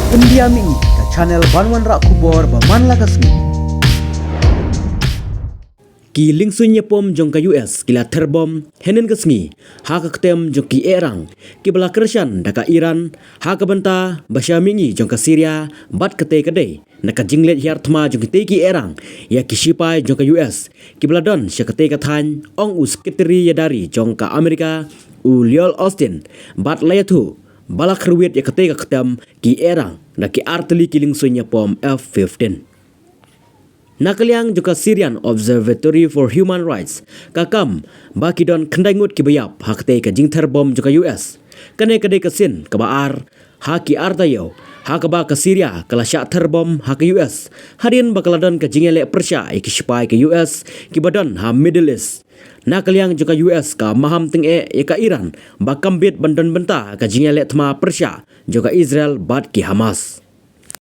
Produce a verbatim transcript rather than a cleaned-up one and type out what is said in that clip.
India Mihngi, ka channel ban wanrah khubor ba man la ka sngi. Ki lyngsuin ïapom jong ka U S ki la therbom hynnin ka sngi ha ka ktem jong ki ehrang kiba la kyrshan da ka Iran ha ka bynta ba sha mihngi jong ka Syria bad katei ka dei na ka jingleit hiar thma jong kitei ki ehrang ïa ki shipai jong ka U S kiba la don sha katei ka thaiñ, ong u Secretary ïadari jong ka Amerika u Lloyd Austin, bad la ïathuh ba la kyrwit ïa katei ka ktem ki ehrang da ki artylli ki lyngsuin ïapom F fifteen. Na ka liang jong ka Syrian Observatory for Human Rights, ka kam ba ki don khyndai ngut kiba ïap ha katei ka jingtherbom jong ka U S. Kane ka dei ka sien kaba ar ha ki ar taïew ha kaba ka Syria ka la shah therbom ha ka U S hadien ba ka la don ka jingïaleh pyrshah ïa ki shipai ka U S kiba don ha Middle East. Na ka liang jong ka U S ka maham tyngeh ïa ka Iran ba kam bit ban don bynta ka jingïaleh thma pyrshah jong ka Israel bad ki Hamas.